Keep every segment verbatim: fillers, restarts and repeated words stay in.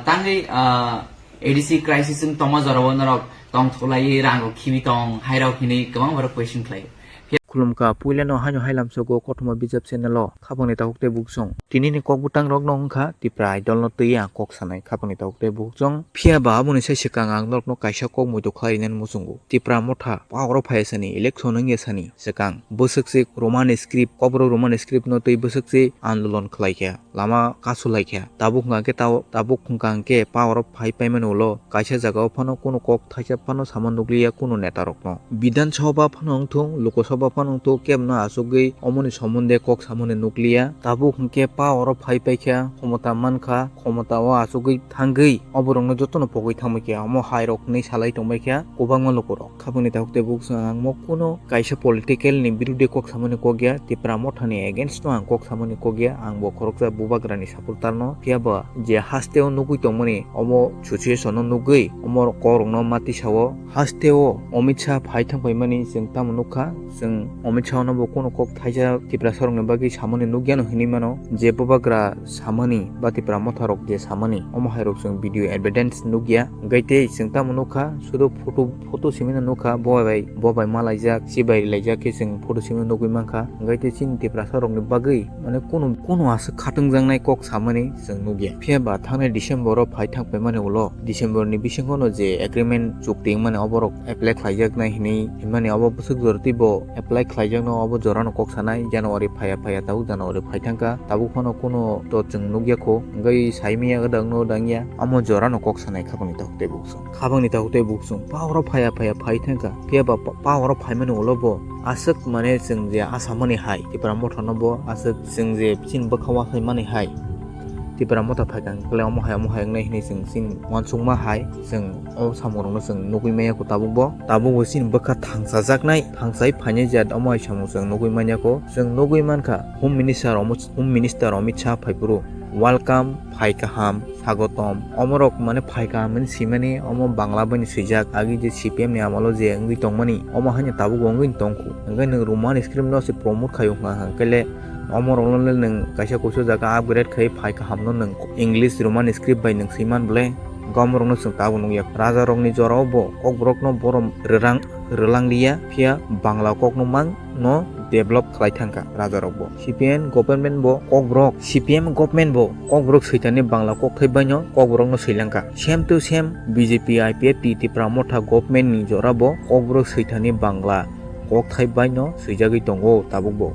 Tangwi, ah, A D C crisis wng tongma jorao norok tongthoklaiwi rang rok khibi tong, hai rok hinwi kwbang borok question khlaio. Khulumkha, puilano haino hailam sogo kothoma bijap channel o khapangni takhuk tei buksong. Tinini kok bwtang rok no wngkha Tipra Idol no twi ang kok sanai khapangni takhuk tei buksong. Phiya ba aboni sai swkang ang norok no kaisa kok muitu khlai rinani muchungo. Tipra Motha power o phaiya sani, election wngya sani swkang bwswk se Roman script, kokborok Roman script no twi bwswk se andolon khlai kha. Lama kasu lai kha. Tabuk hwnkha khe tao, tabuk hwnkha hwnkhe power o phai paimani ulo kaisa jagao phano kunu kok thaisa phano sama nukliya kunu neta rokno. Bidhan Sabha phano wngthung, Lok Sabha phano wngthung, kebno achugwi omoni somonde kok samani nukliya. Tabuk hwnkhe power o phai paikha, khomota mankha, khomota o achugwi thangwi oborokno jotono pogwi thangbaikha, omo hai rok hinwi salai tongbaikha kwbangma lukurok. Khapangni takhuk tei buksong ang mo kuno kaisa political ni birude kok samani kok ya, Tipra Motha ni against no ang kok samani kok ya, ang bo khoroksa bubagra ni supporter no, phiya ba je haste o nugui tongmani omo situation no nugui omo kok rok no mati sao. Haste o Amit Shah phai thang paimani chwng tamo nukha, chwng Amit Shah no bo kuno kok thaisa Tiprasa rok ni bagwi samani nukya no hinwi mano, je bubagra samani ba Tipra Motha rok je samani omo hai rok chwng video evidence nukya, hwnkhe tei chwng tamo nukha sudu photo photo simi no nukha, bo bai, bo bai malaijak, chibai laijak khe chwng photo simi nugui mankha. Hwnkhe tei chini Tiprasa rokni bagwi, mane, kunu, kunu aswk khatungjaknai kok samani chwng nukya. Phiya ba thangnai December o phai thang paimani ulo, December ni bisingo no je agreement chukti wngmani oborok apply khlaijaknai hinwi hinmani obo bwswk jora tei bo apply khlaijakno obo jorano kok sanai, January phaiya phaiya tabuk January phai thangkha, tabuk phano kunu to chwng nukya kho, hwnkhe saimanya gwdangno dangya, omo jorano kok sanai khapangni takhuk tei buksong. Khabangni takhuk tei buksong power o phaiya phaiya phai thangkha. Phiya ba pa-, power o phaimani ulo bo aswk, mane, chwng je asamani hai Tipra Motha no bo aswk chwng je chini bwkha wasaimani hai Tipra Motha phaikha hwnkhe omo hai omo hai wngnai hinwi chwng chini uansukma hai chwng o samung rokno chwng nugui manya kho tabuk bo. Tabuk bo chini bwkha thangsajaknai, thangsai phainai jat omo hai samung chwng nugui manya kho. Chwng nugui mankha Home Minister omo, Home Minister Amit Shah phaiphuru welcome, phai kaham, sagotom. Omorok, mane, phai kaham hinwi swimani omo Bangla bai ni swijak, agi je C P M ni amolo je wngwi tongmani, omo haino tabuk bo wngwi tongkhu. Hwnkhe nwng Roman script no se promote khaio hwnkha, hwnkhe le omorokno le nwng kaisa kusu jaga upgrade khai phai kaham no nwng English Roman script bai nwng swiman bwle. Hwnkhe omorokno chwng tabuk nukya. Raja rokni jorao bo kokborokno borom rwrang, rwlang liya, phiya Bangla kokno mang no develop khlai thangkha raja rokbo. C P M government bo kokborok, C P M government bo kokborok switani Bangla kokthai baino kokborokno swilangkha. Same to same B J P I P F T Tipra Motha government ni jora bo kokborok switani Bangla kokthai baino swijagwi tongo tabuk bo.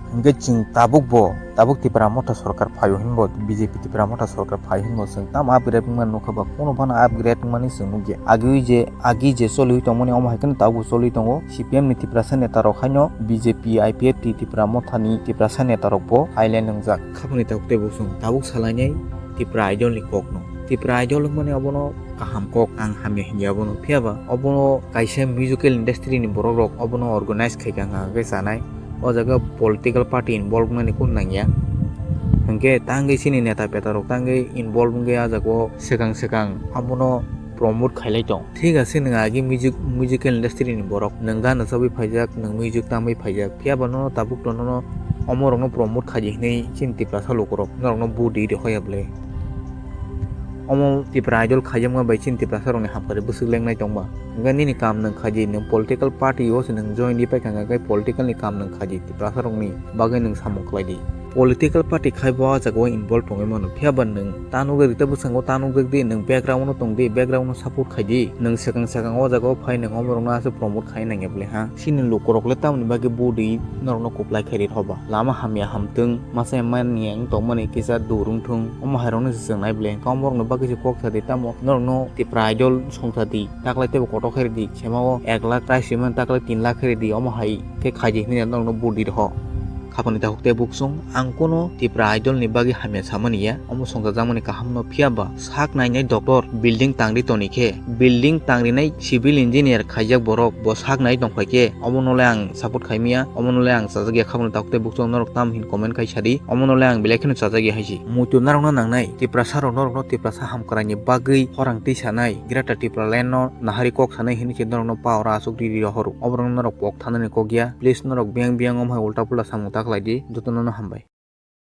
Hwnkhe chwng tabuk bo, tabuk Tipra Motha sorkar phaio hinbo, B J P Tipra Motha sorkar phaio hinbo chwng tamo upgrade wngmani nukha ba, kono phano upgrade wngmani chwng nukya. Agi je, agi je choliwi tongmani omo hai kheno tabuk choliwi tongo. C P M ni Tiprasa neta rok haino B J P I P F T Tipra Motha ni Tiprasa neta rok bo highlight wngjak. Khapangni tabuk tei buksong tabuk salainai Tipra Idol ni kokno. Tipra Idol wngmani obono kaham kok, ang hamya hinya abono. Phiya ba obono kaisa musical industry ni borok rok obono organize khai kha hwnkha khe chanai. O jaga political party involve mani kun nangya. Hwnkhe tangwi chini neta peta rok tangwi involve wngwi ah jaga o swkang swkang abono promote khailai tong. Thik ase, nwng agi music, musical industry ni borok, nwng gana chabwi phaijak, nwng music tamwi phaijak, phiya ba nono tabuk to nono omo rokno promote khaidi hinwi chini Tiprasa lukurok norokno budi rw hoya bwle. Omo Tipra Idol khaijakma bai chini Tiprasa rokni hamkari bwswk lengnai tongma. Hwnkhe nini kam nwng khaidi, nwng political party o se nwng join di paikha hwnkhe political ni kam nwng khaidi, Tiprasa rokni bagwi nwng samung khlaidi. Political party khai bo ah jaga o involve tongwi mano, phiya ba nwng ta nukjak di, ta bwskango ta nukjak di, nwng background o tong di, background o support khai di, nwng swkang swkang o jaga o phai nwng omo rokno aswk promote khai nangya bwle ha. Chini lukurok le tamoni bagwi budi norokno kuplai khairi thoba. Lama hamya hamtwng, masa mani ang tongmani kisa dur wngthung. Omo hairokno se chwng nai bwle. Hwnkhe omorokno bagwi se kok sadi, tamo norokno Tipra Idol songsa di. Taklai teibo kotor khairi di. Sema o ek lakh prize rimani taklai tin lakh khairi di. Omo hai khe khaidi hinwi norokno budi rw. Khapangni takhuk tei buksong. Ang kuno Tipra Idol ni bagwi hamya samani ya. Omo songsa jakmani kaham no phiya ba sak nainai doctor building tangri toni khe, building tangrinai civil engineer khaijak borok bo sak nai tongphai khe, omono le ang support khaimya, omono le ang chajak ya, khabangni takhuk tei buksong norok tam hin comment khai sadi, omono le ang belai kheno chajak ya hai si. Muitu narwkna nangnai, Tiprasa rok norokno Tiprasa hamkrai ni bagwi khorang twi sanai, Greater Tipraland no nahari kok sanai hinwi se norokno power o aswk riri rohoro, oborok norok pok thanani kok ya, please norok biyang biyang omo hai ulta pulta samung ta khlai di, jotono no hambai.